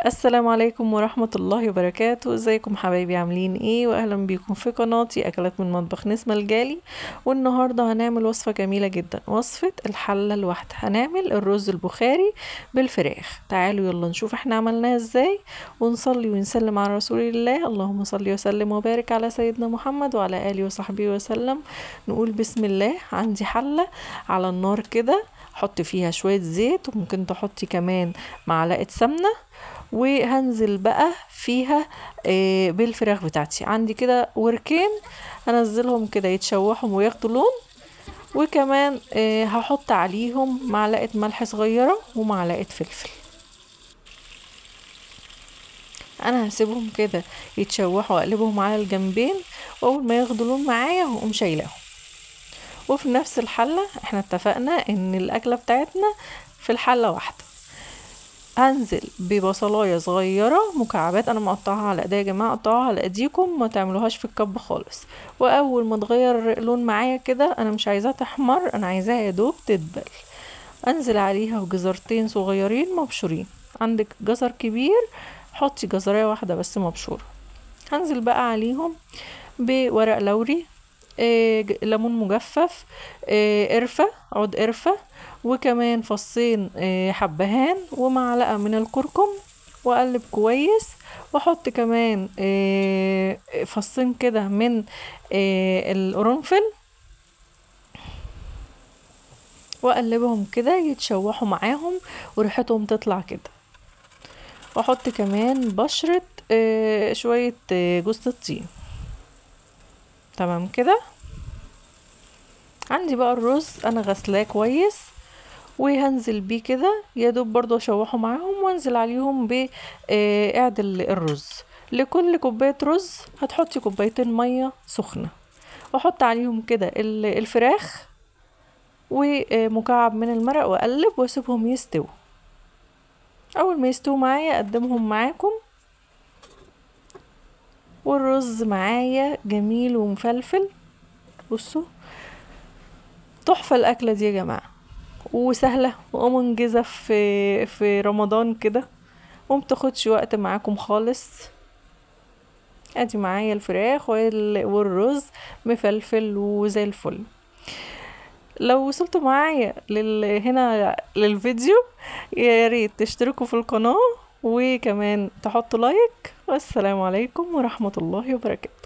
السلام عليكم ورحمة الله وبركاته. ازيكم حبايبي، عاملين ايه؟ واهلا بيكم في قناتي اكلات من مطبخ نسمة الجالي. والنهاردة هنعمل وصفة جميلة جدا، وصفة الحلة الواحدة. هنعمل الرز البخاري بالفراخ. تعالوا يلا نشوف احنا عملناها ازاي، ونصلي ونسلم على رسول الله. اللهم صل وسلم وبارك على سيدنا محمد وعلى اله وصحبه وسلم. نقول بسم الله. عندي حلة على النار كده، حط فيها شوية زيت، وممكن تحطي كمان معلقة سمنة، وهنزل بقى فيها بالفراخ بتاعتي. عندي كده وركين هنزلهم كده يتشوحوا وياخدوا لون، وكمان هحط عليهم معلقة ملح صغيرة ومعلقة فلفل. انا هسيبهم كده يتشوحوا واقلبهم على الجنبين، واول ما ياخدوا لون معايا هقوم شايلاهم. وفي نفس الحلة احنا اتفقنا ان الاكلة بتاعتنا في الحلة واحدة. هنزل ببصلايه صغيرة مكعبات، انا مقطعها على ايديا يا جماعة، قطعوها على ايديكم، ما تعملوهاش في الكب خالص. واول ما تغير لون معايا كده، انا مش عايزاها تحمر، انا عايزاها يا دوب تدبل. انزل عليها بجزرتين صغيرين مبشورين. عندك جزر كبير حطي جزريه واحدة بس مبشوره. هنزل بقى عليهم بورق لوري، ليمون مجفف، قرفه، عود قرفه، وكمان فصين حبهان، ومعلقة من الكركم، واقلب كويس. واحط كمان فصين كده من القرنفل، واقلبهم كده يتشوحوا معاهم وريحتهم تطلع كده. واحط كمان بشره شوية جوز الطيب. تمام كده. عندي بقى الرز انا غسلاه كويس، وهنزل بيه كده يا دوب برضو اشوحه معاهم، وانزل عليهم باعدل الرز. لكل كوباية رز هتحطي كوبايتين مية سخنة. واحط عليهم كده الفراخ ومكعب من المرق، واقلب واسيبهم يستووا. اول ما يستووا معايا اقدمهم معاكم. والرز معايا جميل ومفلفل. بصوا تحفة الاكلة دي يا جماعة، وسهلة ومنجزه في رمضان كده، ومتاخدش وقت معاكم خالص. ادي معايا الفراخ والرز مفلفل وزي الفل. لو وصلتوا معايا هنا للفيديو، يا ريت تشتركوا في القناة، وكمان تحطوا لايك. والسلام عليكم ورحمة الله وبركاته.